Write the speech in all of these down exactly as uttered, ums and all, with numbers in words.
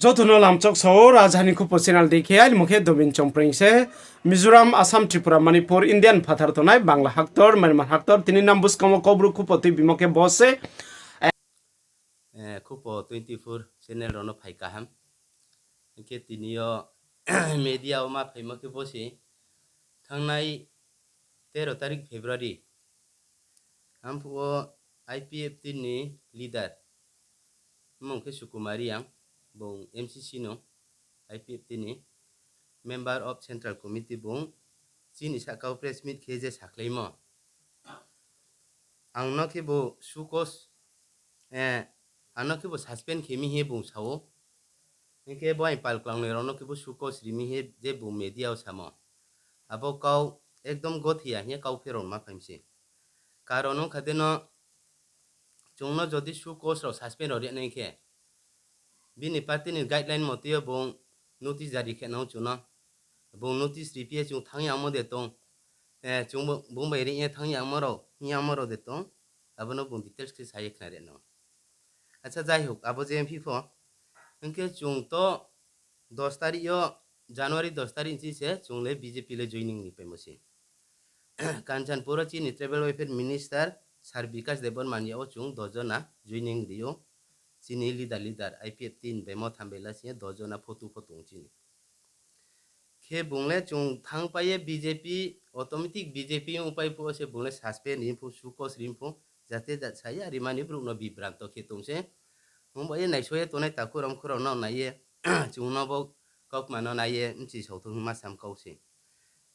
Joto no lamchok sao, Rajhani Khupo channel dei khe, aini mung khe Dobin Chongpreng se. Mizoram, Assam, Tripura, Manipur, Indian phathar tongnai Bangla haktor, Myanmar haktor, tini nang buskang wo Kaubru Khupo tuibimo khe bo se. Eh, Khupo twenty four channel rao no phai kaham. Hing khe tini yo media wo ma phaimo khe bo se. Thanngnai tero tarik February. Amphuh wo I P F T ni leader. Mmung khe Sukumar Reang, bung M C C no, I P F T ni member of Central Committee bung, chini sahka wo press meet khe je sakhlaimo. Ang no khe bo show cause, eh, ang no khe bo suspend khe mi hing ye bung sa ou. Hing khe bo aini pal klangnoi rao no khe bo show cause ri mi hing ye je bung media wo samo. Abo kau ekdom gothi ya hing ye kau pherao ma phai mi se. Karon ong kha de no, chung no jodi show cause rao suspend rao ri nai khe, bini party ni guideline motoi yo bung notice jari khe nang chung no. Bung notice riphi ye chung thanng yangmo de tong, eh, chung bo-, bung bai ri ye thanng yangmo rao, hing yangmo rao de tong, abo no bung details khe sa ye khna ri nang. Acha, jai hok, abo je phi pho, hing khe chung to dos tarik yo, January dos tarik ni chi se chung le B J P le joining ri paimo se. Kanchanpur wo chini Tribal Welfare Minister Sir Bikash Debbarma ni yag wo chung dos jona joining ri ou. Chini leader, leader, I P F T ni bai Motham bai la sing ye dos jona photo pho tong chini. Khe bung le chung thanngpai ye B J P, automatic B J P ongpai phuh wo se bung le suspend ri phuh, show cause ri phuh, jate jat sa ya rimani brouh no bibranto khe tong se. Ong ba ye naisao ye tongnai takhu ramkhu rao no nai ye, chung no bo kaukma no nai ye bchi sao thou hing ma sam kau se.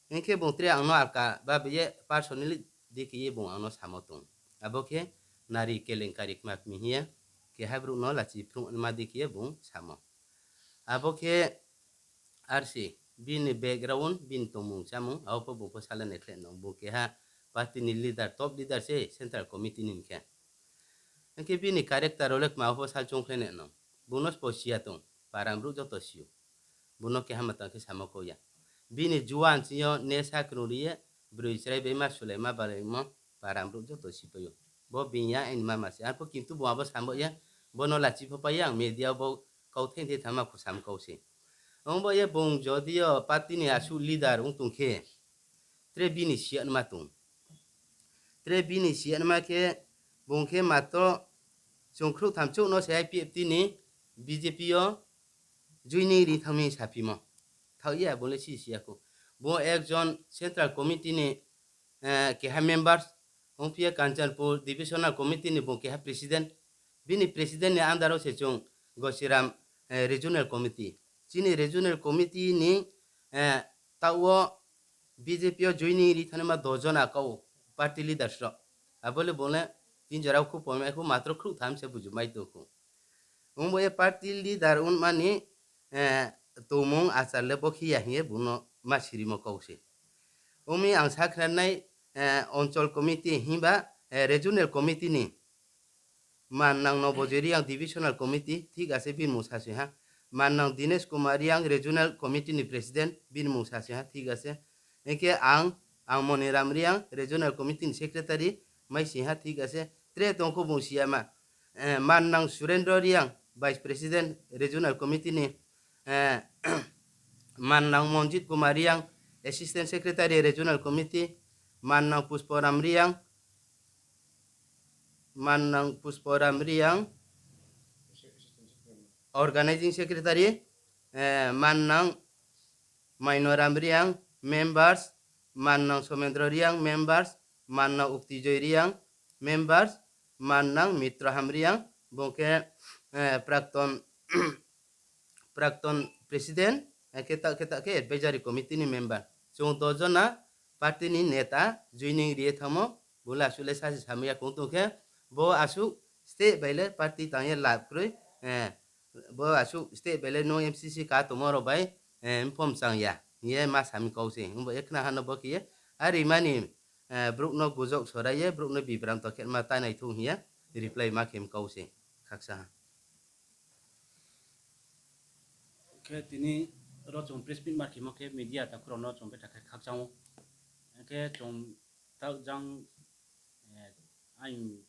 Hing khe bung tre ang no alka ba ye personally dei khe ye bung ang no samo tong. Abo khe nari kelenkari kma kmi hing ye, keha brouh no lachi phrung ma dei khe ye bung samo. Abo khe R C, bini background, bini tongmung chámung, abo pho bung pho sala nai khle nang. Bung keha party ni leader, top leader se Central Committee ni khe. Hing khe bini character rao le kma pho sal choung khle nai nang. Bung no sbo si ya tong, para brouh joto si ou. Bung no keha ma tang khe samo kau ya. Bini juan sing yo nesa krung ri ye, broi chrai bai ma sulai ma balaimo, para brouh joto sipai ou. Bo being ya aini mama se. Arphuh kintu bung abo samo ye, bo no lachi pho pai ya, ang media bo kau theng theng thanngma kho sam kau se. Ong ba ye bung jodi yo party ni asuh leader ong tong khe, tre bini si ya nma tong. Tre bini si ya nma khe, bung khe matro chung khrouh tham chouh no se I P F T ni B J P yo joining ri thanng mi saphimo. Thaoh ya, bung le si si ya khou. Bung ekjon Central Committee ni, eh, keha members, ongphi ye Kanchanpur Divisional Committee ni bung keha president. Bini president ni under wo se chung Gosiram, eh, Regional Committee. Chini Regional Committee ni, eh, taoh wo B J P yo joining ri thanngnaima dos jona kau party leaders rao. Abo le bung le tin jora wo khupomai khou, matro khrouh tham se buju mai tong khou. Ong bo ye party leader ongma ni, eh, tongmung achar le bo khe ya hing ye bung no ma sirimo kau se. Ong mi ang sakhnanai, eh, Onchol Committee himba, eh, Regional Committee ni mannang Nobojoi Reang Divisional Committee, thik ase, bini mung sasoi ha. Mannang Dinesh Kumar Reang Regional Committee ni President, bini mung sasoi ha, thik ase. Hing khe ang, ang Moniram Reang Regional Committee ni Secretary, mai sing ha, thik ase. Tre tong khou bung si ya ma. Eh, mannang Surendro Reang Vice President Regional Committee ni, eh, mannang Monjit Kumar Reang Assistant Secretary Regional Committee, mannang Pusporam Reang, mannang Pusporam Reang Organizing Secretary, eh, mannang Mainoram Reang members, mannang Somendro Reang members, mannang Uktijoi Reang members, mannang Mitroham Reang, bung khe, eh, prakton, prakton president, eh, khe ta-, khe ta-, khe advisory committee ni member. Chung dos jona party ni neta joining ri ye thanngmo, bung le asuh le sasi samai ya kong tong khe, bo asuh state bai le party tang ye lab kroi, eh, bo asuh state bai le nung M C C ka tongmo rao bai, eh, mphom chang ya hing ye ma sami kau se. Ong bo ye khna ha no bo khe ye, a rimani, eh, brouh no gujok sorai ye, brouh no bibranto khe ma ta nai thung hing ye reply ma khe mkau se. Khaksa ha. Khe tini ro chung press meet ma khemo khe media takhu rao no chung betha khe khakchang ou. Khe chung taoh jang, eh, aini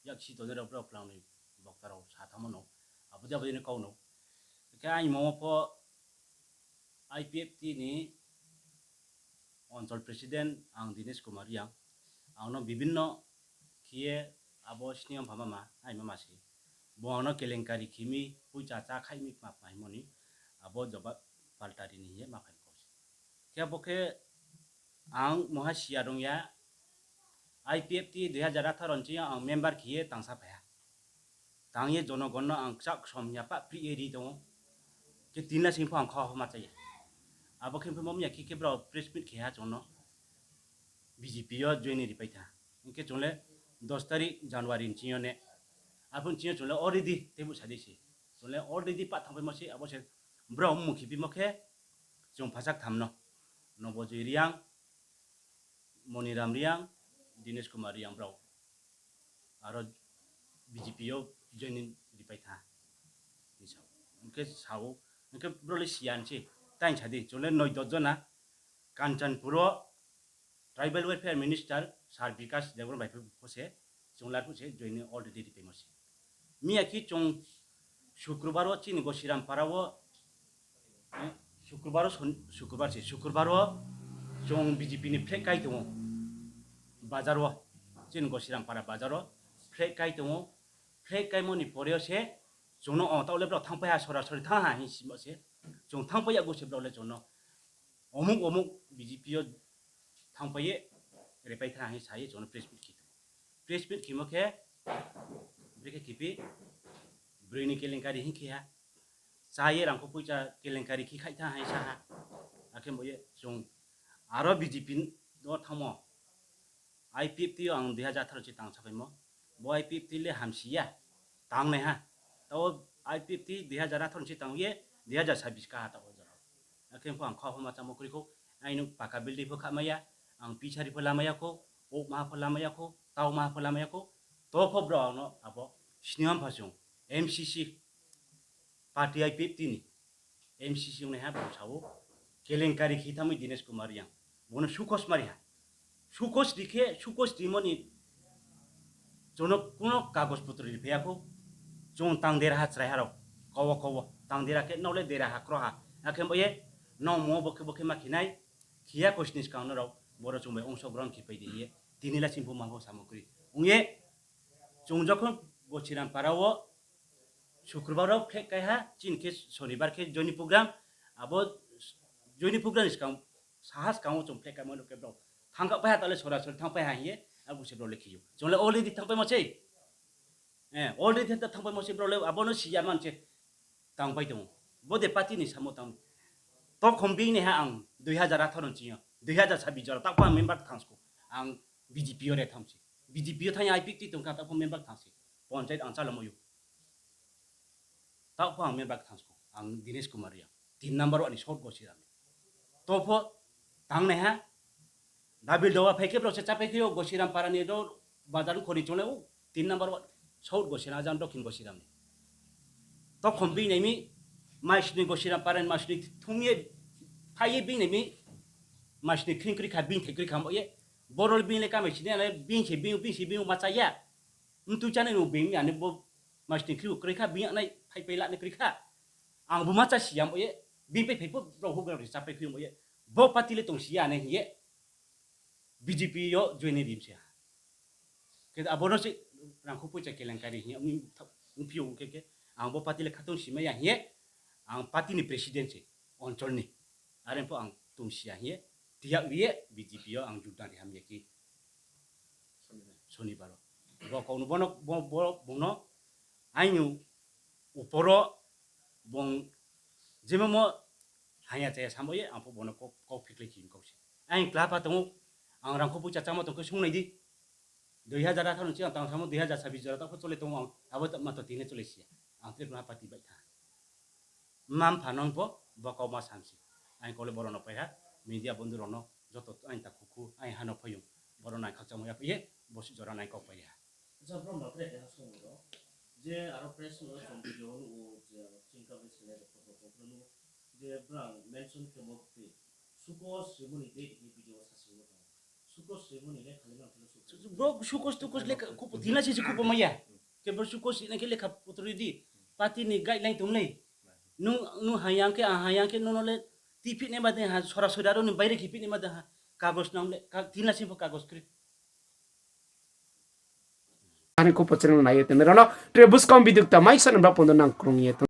yaksi tongnai rao brao klangnoi bokta rao sa thanngmo no. Abo dei abo dei ni kau no. Hing khe aini mung wo pho I P F T ni অঞ্চল president ang Dinesh Kumar Reang. Ang no বিভিন্ন khe ye abo sini ong pha mama, aini mama se. Bo ang no কেলেঙ্কারি khe mi, poicha chá khaih mi kma kma hingmo ni, abo জবাব পাল্টা ri ni hing ye ma phai kau se. Khe abo khe ang mungha si ya rung ya, I P F T দুই হাজার আঠারো ni ching yo ang member khe ye tangsa phai ha. Tang ye জনগণ no ang kchak som ya pah pri ye ri tong ou. Khe tini la sing pho ang kha homa chá ya. Abo khe phaimo miya khe khe brao press meet khe ha chung no B J P yo join ni ripai tha. Hing khe chung le দশ তারিখ January ni ching yo ne. Arphuh ni ching yo chung le already teibu sa di se. Chung le already pah thanngpaimo se, abo se brao mmung khe bimo khe chung phasak tham no. Nobojoi Reang, Moniram Reang, Dinesh Kumar Reang brao. Aro B J P yo join ni ripai tha. Hing sa ou. Hing khe sa ou, hing khe brao le si ya ni se. Taing sa di, chung le নয় দশ জন na Kanchanpur wo Tribal Welfare Minister Sir Bikash Debbarma bai pho se, chung le arphuh se join ni already ripaimo se. Miya khe chung শুক্রবার wo chini Gosirampara wo, শুক্রবার wo, শুক্রবার se, শুক্রবার wo chung B J P ni flag kai tong ou. Bazar wo, chini Gosirampara bazar wo flag kai tong ou. Flag kaimo ni পরে yo se chung no, o, taoh le brao thanngpai ha, সরাসরি thanng ha hing simo se. Chung thanngpai yag se brao le chung no অমুক অমুক B J P yo thanngpai ye, repai thanng ha hing sa ye chung no press meet khe tong ou. Press meet khemo khe, brekhe khe phi, broi ni কেলেঙ্কারি hing khe ha. Chá ye rangkho poicha কেলেঙ্কারি khe khaih thanng ha hing sa ha. Akhe bo ye chung aro B J P no thanngmo. I P F T yo ang দুই হাজার আঠারো se tang saphaimo. Bo I P F T le hamsi ya. Tangnaiha. Tao I P F T দুই হাজার আঠারো se tang ye দুই হাজার ছাব্বিশ kaha tao jora. Akhe pho ang kha homa chámo kroi khou. Aini paka building pho khamai ya. Ang pisari pho lamai ya khou. Okma pho lamai ya khou. Taoma pho lamai ya khou. To pho brao ang no abo sini ong pha chung. M C C party I P F T ni M C C ongnaiha bung sa ou, কেলেঙ্কারি khe thanngmo Dinesh Kumar Reang. Bung no sukos ma ri ha. Sukos ri khe, sukos rimo ni chung no kuno kagos potro riphai ya khou. Chung tang dera ha chraiha rao. Kau wo, kau wo. Tang dera khe nrao le dera ha kroiha. Akhe bo ye, nrao mung wo bo khe bo khe ma khe nai. Khe ya khosni skang no rao. Boro chung bai ongso grohon khe pai di hing ye. Tini la sing pho ma pho samo kroi. Ong ye, chung যখন Gosirampara wo শুক্রবার wo flag kai ha, chini khe শনিবার khe join ni program, abo join ni program ni skang, saha skang wo chung flag kaimo no khe brao thanngkhapai ha, taoh le সরাসরি thanngpai ha hing ye, abo se brao le khe ou. Chung le already thanngpaimo se. Already thanngpaimo se brao le, abo no si ya man se tangpai tong ou. Bo de party ni samo tang. Tokhom bini ha ang দুই হাজার আঠারো ni ching yo, দুই হাজার ছাব্বিশ jora, taoh pho ang member kthang skou. Ang B J P yo re thanng se. B J P yo thanng ya I P F T tong kha, taoh pho member kthang se. Panchayat ang chálamo ou. Taoh pho ang member kthang skou. Ang Dinesh Kumar Reang. তিন number wo ni South Gosiram ni. To pho tangnaiha. Dabil dawa phai khe brao se chápai khe ou Gosirampara ni ro bazar khoni chung le ou তিন number wo South Gosiram, ajang দক্ষিণ Gosiram ni. Tokhom bini mi, maisni Gosirampara ni maisni thum ye, phai ye bini mi, maisni khring kroi kha, bini thai kroi kha bo ye. Boro le bini le kamai sini, ale bini se bini, bini se bini ma chá ya. Mtui chánai no bini mi, ani bo maisni khring kroi kha, bini nai phaipai lanai kroi kha. Ang bo ma chá si ya bo ye, bini pai phai pho brao houhgra rao se chápai khe bo ye. Bo party le tong si ya nai hing ye, B J P yo join ni rim se ha. Khe abo no se rangkho poicha কেলেঙ্কারি hing ye, ongphi ou khe khe, ang bo party le khatong simai ya hing ye, ang party ni president se, অঞ্চল ni. Are pho ang tong si ya hing ye, tiyag ri ye, B J P yo ang যোগদান ri ham ya khe. শনিবার wo. Bo kau no bo no, bo, bo, bung no, aini উপর wo, bung jemamo haya chaya samo ye, ang pho bo no kau, kau phikhlai khe kau se. Aini kla pha tong ou, ang rangkho poicha chámo tong khe sungnai di. দুই হাজার আঠারো ni ching ang tang samo দুই হাজার ছাব্বিশ jora taoh pho chole tong ou ang, abo ma to tini chole si ya. Ang tre kla party bai tha. Mma mpha no pho bo kau ma sam se. Aini kau le boro no pai ha, media bondhu rao no, joto aini takhu khu, aini ha no phaiyong, boro nai khakchangmo ya phai ye, bo si jora nai kau pai ha. Acha, brao no tre keha song ro, je aro press no chung video nuh ou, je chingka bai sinai rao photo tong phro nuh ou, je brao mention khemo khe, sukos rimo ni date hing video sasing wo tong. Sukos rimo ni le khali mang kheno sukos. Bro, sukos tukos lekha kupo tina sisi kupo maya. Khe bro sukos ri nai khe lekha potro ri di. Party ni guideline tong lei. Nung, nung hayang khe, ang hayang khe, nung no le ti phih nai ma de ha, sorasori aro ni baire khe phih nai ma de ha, kagos nang le, ka-, tin la sing pho kagos kri. Ani khupo channel nai ye tongnai rao no, tre buskang video kta mai sa ni bra pondo nang krung ye tong.